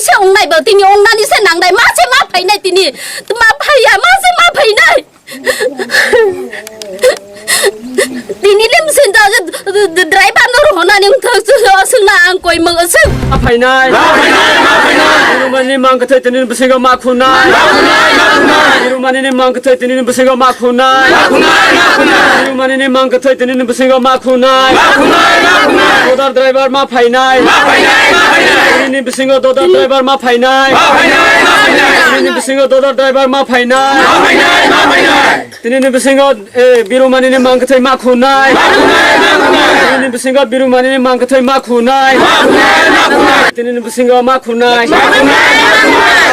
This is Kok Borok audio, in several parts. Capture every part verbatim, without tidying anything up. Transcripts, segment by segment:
Se wngnai bo tini wngnani se nangnai, ma se ma phainai tini, ma phaiya, ma se ma phainai. Tini le mesen da driver no rohonani wngthok, aswk na ang koi mang aswk. Ma phainai. Birumani mang kwthai tini bisingo ma khunai. Birumani ni mang kwthai tini bisingo ma khunai. Birumani ni mang kwthai tini bisingo ma khunai. Dodar driver ma phainai. Tini bisingo dodar driver ma phainai. Tini bisingo dodar driver ma phainai. Tini bisingo, eh, Birumani ni mang kwthai ma khunai. Tini bisingo Birumani ni mang kwthai ma khunai. Tini bisingo ma khunai.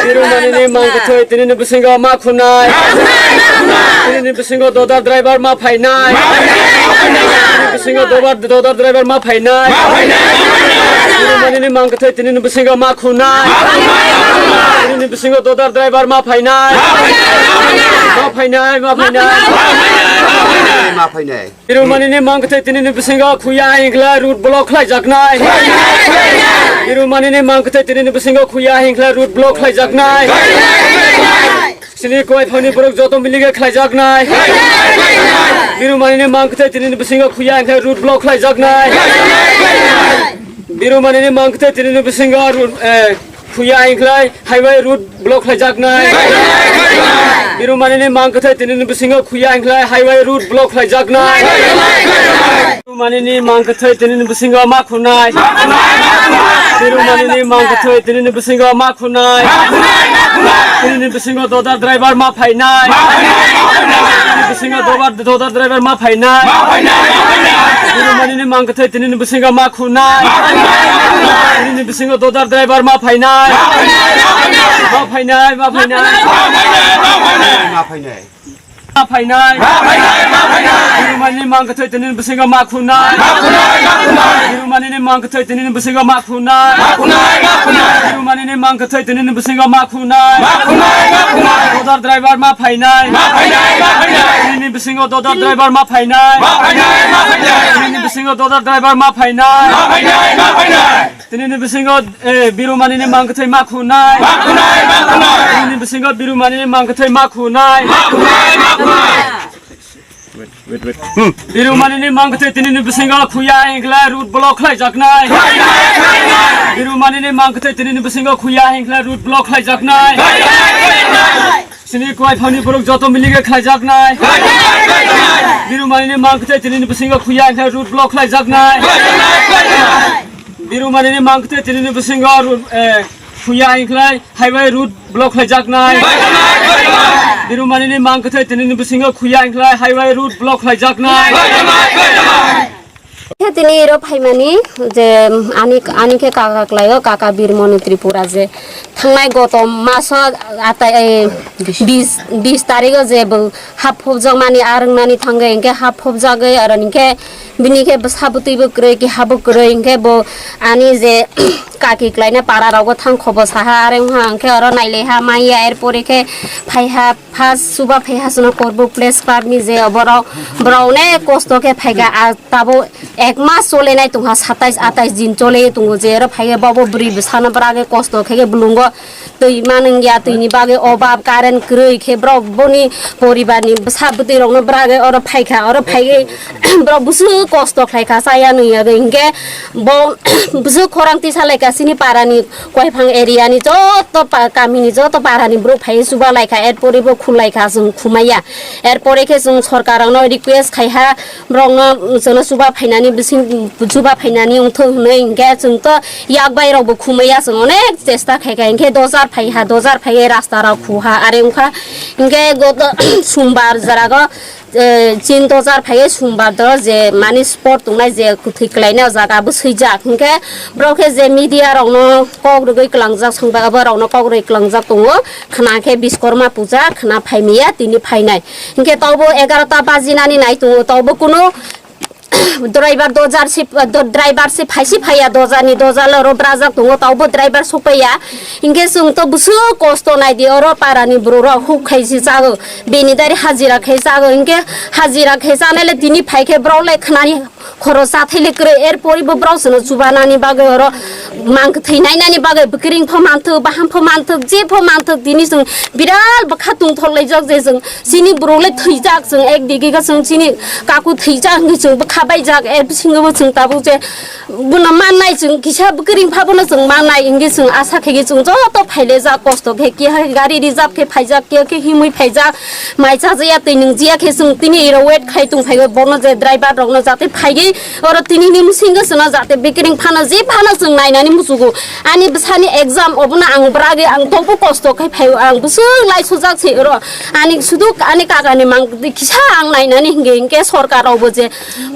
Birumani ni mang kwthai tini bisingo ma khunai. Tini bisingo dodar driver ma phainai. Tini bisingo dodar, dodar driver ma phainai. Birumani ni mang kwthai tini bisingo ma khunai. Tini bisingo dodar driver ma phainai. Ma phainai, ma phainai. Ma phainai. Birumani ni mang kwthai tini ni bisingo khuya hingkla road block khlai jaknai. Birumani ni mang kwthai tini ni bisingo khuya hingkla road block khlai jaknai. Sini koi phani borok joto milige khlai jaknai. Birumani ni mang kwthai tini ni bisingo khuya hingkla road block khlai jaknai. Birumani ni mang kwthai tini ni bisingo road, eh, khuya hingkhlai highway road block khlaijaknai. Birumani ni mang kwthai tini ni bisingo khuya hingkhlai highway road block khlaijaknai. Birumani ni mang kwthai tini ni bisingo ma khunai. Birumani ni mang kwthai tini ni bisingo ma khunai. Tini ni bisingo dodar driver ma phainai. Tini ni bisingo dodar, dodar driver ma phainai. Birumani ni mang kwthai tini ni bisingo ma khunai. Tini ni bisingo dodar driver ma phainai. Ma phainai, ma phainai. Ma phainai. Ma phainai. Birumani ni mang kwthai tini ni bisingo ma khunai. Birumani ni mang kwthai tini ni bisingo ma khunai. Birumani ni mang kwthai tini ni bisingo ma khunai. Dodar driver ma phainai. Tini ni bisingo dodar driver ma phainai. Tini ni bisingo dodar driver ma phainai. Tini ni bisingo, eh, Birumani ni mang kwthai ma khunai. Tini ni bisingo Birumani ni mang kwthai ma khunai. Birumani ni mang kwthai tini ni bisingo khuya hingkhlai road block khlaijaknai. Birumani ni mang kwthai tini ni bisingo khuya hingkhlai road block khlaijaknai. Sini kwai phani borok joto milige khlaijaknai. Birumani ni mang kwthai tini ni bisingo khuya hingkhlai road block khlaijaknai. Birumani ni mang kwthai tini ni bisingo road, eh, khuya hingkhlai highway road block khlaijaknai. Birumani ni mang kwthai tini ni bisingo khuya hingkhlai highway road block khlaijaknai. Khe tini iro phaimani je ani, ani khe kaka khlaio, kaka Birmoni Tripura je thangnai goto maso atai, eh, bis, bis tarigo je bo hap phobjakmani, a rwngnani thangwi hinkhe hap phobjagwi aro hinkhe bini khe bwsa bwtwi bo kwrwi, keha bo kwrwi, hinkhe bo ani je kaki khlaina para rogo thang khobo saha, are wngha hinkhe oro nailaiha manya, er pore khe phaiha first chuba phaiha chwngno Korbuk Press Club ni je borok, borok onek kosto khe phaikha, a tabuk ek mas cholenai tongkha, satais atais din chole tongo je oro phaiya, bobo bwrwi bwsano bwragwi kosto khe khe bwlwngo twi manwngya, twini bagwi obab, current kwrwi khe borok boni poribarni bwsa bwtwi rokno bwragwi oro phaikha, oro phaiwi borok bwswk kosto khlaikha, chaya nwngyagwi hinkhe bo bwswk khorang tisa laikha chini parani Koiphang area ni joto pa-, kamini joto parani borok phaiwi chuba laikha, er pore bo khulaikha, chwng khumaya. Er pore khe chwng sorkar rokno request khaiha, borokno chwngno chuba phainani bising, chuba phainani wngthok hwnwi, hinkhe chwng to yak bai rokbo khumaya, chwng onek chesta khaikha, hinkhe dojar phaiha, dojar phaiwi rasta rok khuha, are wngkha. Hinkhe goto sumbar jora go, eh, chin dojar phaiwi sumbar do je mani spot tongnai je kwthwi kwlainai o jaga bo swijak, hinkhe borok khe je media rokno kok rwgwi kwlangjak, songba abo rokno kok rwgwi kwlangjak tongo. Khna khe Biskorma puja, khna phaimiya, tini phainai. Hinkhe tobo egarota bajinani nai tongo, tobo kunu driver dojar se, do-, driver se phaisi phaiya, dojar ni dojar oro brajak tongo, taubo driver sokpaiya. Hinkhe chwng to bwswk kosto naidi, oro para ni borok rok huk khai se chago, bini dari hajira khai chago, hinkhe hajira khai chanai le tini phai khe borok le khnani khoro chathai le kwrwi, er pori bo borok chwngno chubanani bagwi oro mang kwthwi nainani bagwi bwkring pho manthok, baham pho manthok, je pho manthok, tini chwng biral bwkha tongthok laijak je chwng chini borok le thwijak, chwng ek digi khe chwng chini kaku thwijak hinwi chwng bwkha baijak, er bisingo bo chwng tabuk je bono mannai chwng kisa bwkring pha bono chwng mannai, hinwi chwng asa khaigwi chwng joto phailejak kosto khe, keha gari reserve khe phaijak, keha khe himwi phaijak, mai chajaya twi nungjiya khe chwng tini iro wait khai tong phaigo, bono je driver rokno jate phaigwi oro tini ni bisingo chwngno jate bwkring phano je phano chwng nainani muchugo. Ani bwsani exam obono ang bragwi ang tongbo kosto khai phaio, ang bwswk laisojak se oro. Ani sudu ani kakani mang kisa ang nainani hinge hinke sorkar rokbo je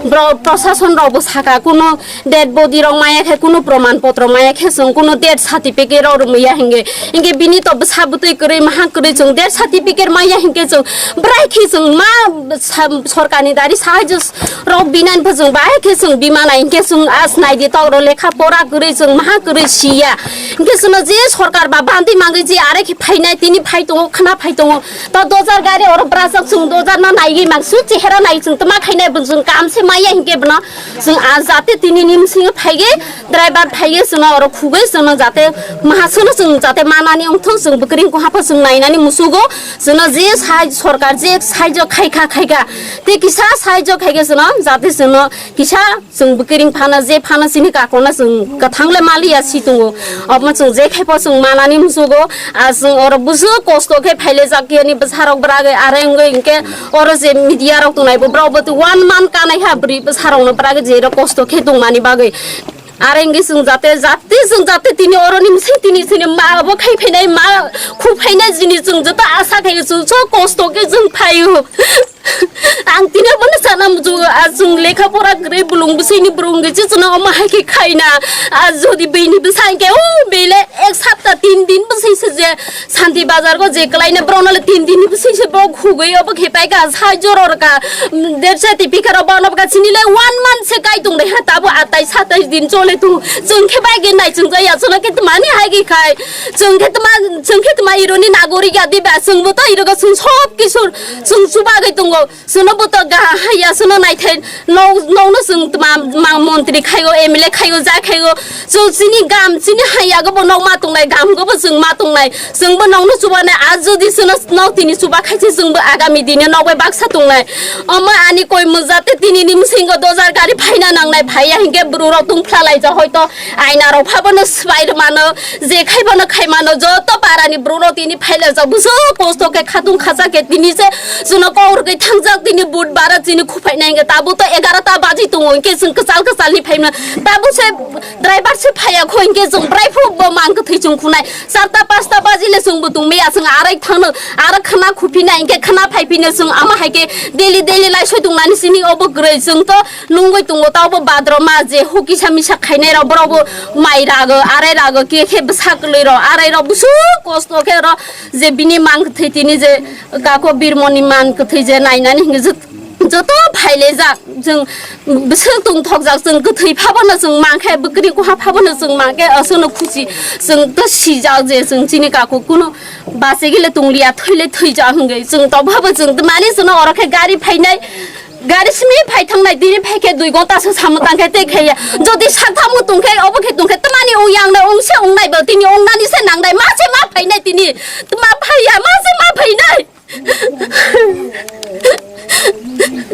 bro-, prosason rokbo saka kuno dead body rok maya khe, kuno proman potro maya khe, chwng kuno death certificate rok rwmaya hinge, hinge bini to bwsa bwtwi kwrwi maha kwrwi chwng death certificate maya hinke chwng bwrai khe chwng ma sa-, sorkar ni dari sahajyo rok binani pho chwng bahai khe chwng bimana hinke chwng as naidi tok ro lekha pora kwrwi chwng maha kwrwi siya. Hinke chwngno je sorkar ba bandi mangwi je are khe phainai tini phai tongo khna phai tongo. To dojar gari oro brajak chwng dojar no naigwi mang su chehera nai chwng tma khainai bo chwng kam se maya hinke bono chwng a jate tini ni msing phaige driver phaige chwngno oro khugwi chwngno jate maha sono chwng jate manani ongthok chwng bwkring koha pho chwng nainani musugo chwngno je sai sorkar je saijo khaikha khaikha te kisa saijo khaige chwngno jate chwngno kisa chwng bwkring phano je phano chini kakona chwng kwthang le maliya si tongo. Omo chwng je khai pho chwng manani musugo. A chwng oro busu kosto khe phaile jak yani bwsarok brage are wngwi hinkhe oro je media rok tongnai bo brok bo one month kanai ha bwrwi bwsarok no brage je ro kosto khe tongmani bagwi. Are wngwi chwng jate jate chwng jate tini oroni msing tini chini ma bo khai phainai ma khu phainai jini chwng joto asa khai chwng so kosto khe chwng phaio. Ang tini bono sana muju, a chwng lekha pora kwrwi bulung bwswini burung gwi chichino omo hai khe khaina. A jodi bini bwsa hinkhe o bele ek sapta tin din bwswi se je Santi Bazar go je kwlaina borokno le tin din ni bwswi se borok khugwi obo khe paikha, sai joror ka, mm, der certificate rok bono bwkha chini le one month se kai tong dai ha tabo atai satai din chole tu chwng khe bai ge nai chwng jaya chwng khe tmani hai ge khai chwng khe tma chwng khe tma ironi nagori ya diba chwng bo to irogo chwng sob kisur chwng chuba gai tongo. Chwngno bo to ga haya chwngno naithai nok nokno chwng tma mang montri khaigo M L A khaigo ja khaigo chwng chini gam chini haya go bo nok ma tongnai gam go bo chwng ma tongnai chwng bo nokno chuba nai a jodi chwngno nok tini chuba khai se chwng bo agami dine nok bai baksa tongnai omo ani koi mujate tini ni msingo dojar gari phaina nangnai phaiya hinkhe bwrwi rok tungphla lai ja hoito aina rok pha bono swbai mano je khai bono khai mano joto para ni bwrwi rok tini phaila ja bujo kosto khe khatung khacha khe tini se Chwngno kok rwgwi thangjak tini budbar chini khuphainai hwnkhe tabuk to egarota baji tongo hinkhe chwng kwchal kwchalni phaimano tabuk se driver se phaiya kho hinkhe chwng bwraiphuru bo mang kwthwi chwng khunai charta pasta baji le chwngbo tongmaya chwng arai thangno aro khwna khuphinai hinkhe khwna phaiphino chwng ama haikhe daily daily laisoi tongnani chini obo kwrwi chwng to nungwi tongo tabo badroma je hukisa misa khainai rok borok bo mai rago arai rago kekhe bwsa kwlwi rok arai rok busu kosto khe oro je bini mang kwthwi tini je kako birmoni man kwthwi je nainani hinwi jot-, joto phailejak chwng bwswk tongthokjak chwng kwthwi phabono chwng mankhe bwkri koha phabono chwng mankhe aswkno khusi chwng to sijak je chwng chini kako kunu bachigile tongliya thwile thwijak hwngwi chwng tobhabo chwng mani chwngno oro khe gari phainai gari simi phai thangnai tini phaikhe dui gonta se samung tangkhe tei khaiya jodi sakthamu tongkhe obo khe tongkhe tamani ong yangnai ongse ongnai bo tini ongnani se nangnai ma se ma phainai tini tma phaiya ma se ma phainai.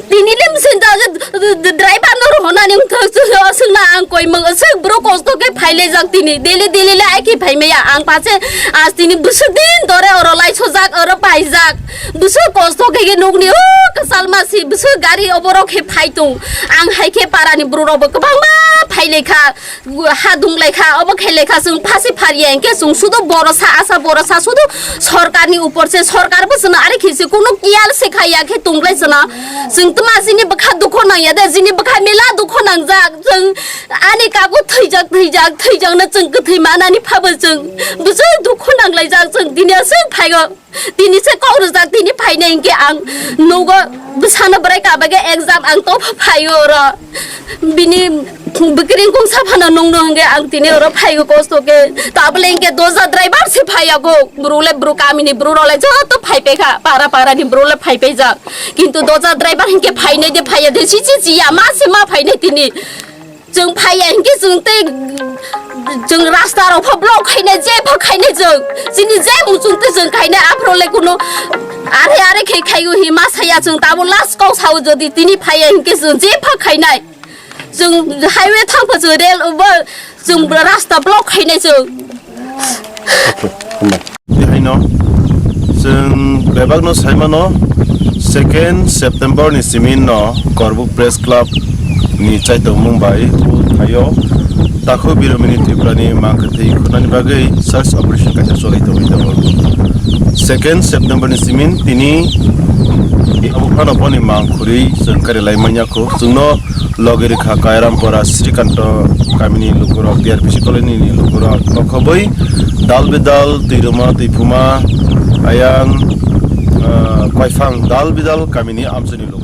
Tini le msen jagwi driver no rohonani wngthok chwng aswkno ang koimung aswk bro kosto khe phailejak tini daily daily le aiki phaimaya ang pache as tini bwswk din dore oro laisojak oro paijak bwswk kosto khe nukni o kwchalma si bwswk gari oborok khe phai tong ang hai khe parani bro rokbo kwbangma phailekha. Ha dunglaikha obo khe lekha chwng phasi phariya hinkhe chwng sudu borosa asa borosa sudu sorkarni upor se sorkar bo chwngno ari khe se kunu kiyal se khaiya khe tongblai chwngno chwng tma chini bwkha dukho nangya de chini bwkha mela dukho nangjak chwng ani kago thwijak thwijak thwijakno chwng kwthwi manani phabo chwng bwswk dukho nanglaijak chwng tini aswk phaigo. Tini se kok rwjak, tini phainai hinkhe ang nugo bwsano bwrai kabage exam ang to phaio oro. Bini bwkring kungsa phano nungno hinkhe ang tini oro phaigo kosto khe. To abole hinkhe doja driver se phaiyago. Bwrwk le bwrwk kamini bwrwk rok le joto phaipaikha, para para ni bwrwk le phaipaijak. Kintu doja driver hinkhe phainai de phaiya de, si si si ya ma se ma phainai tini. Chwng phaiya hinkhe chwng tei chwng rasta rok pha block khainai, je pha khainai chwng. Chini je muchung tei chwng khainai, aphro le kuno are are khe khaigo hi ma saya chwng, tamo last kok sao jodi tini phaiya hinkhe chwng je pha khainai. Chwng highway thang pha chwng rail bo chwng rasta block khainai chwng. Tei haino chwng bebakno saimano, second September ni simi no Korbuk Press Club ni chaitokmung bai o thaio Takhuk Biromini Tripura ni mangkhwtwi khwnani bagwi search operation kaisa cholai tongwi tongo. Second September ni simi tini abo phano boni mang khurwi chwng kari lai manya kho. Chwngno logi rikha Kairampura Srikanto kamini lukurok, T R P C colony ni lukurok, nokhobwi dal bidal, twiruma, twiphuma, ayang, ah, koiphang dal bidal kamini amchaini lukurok.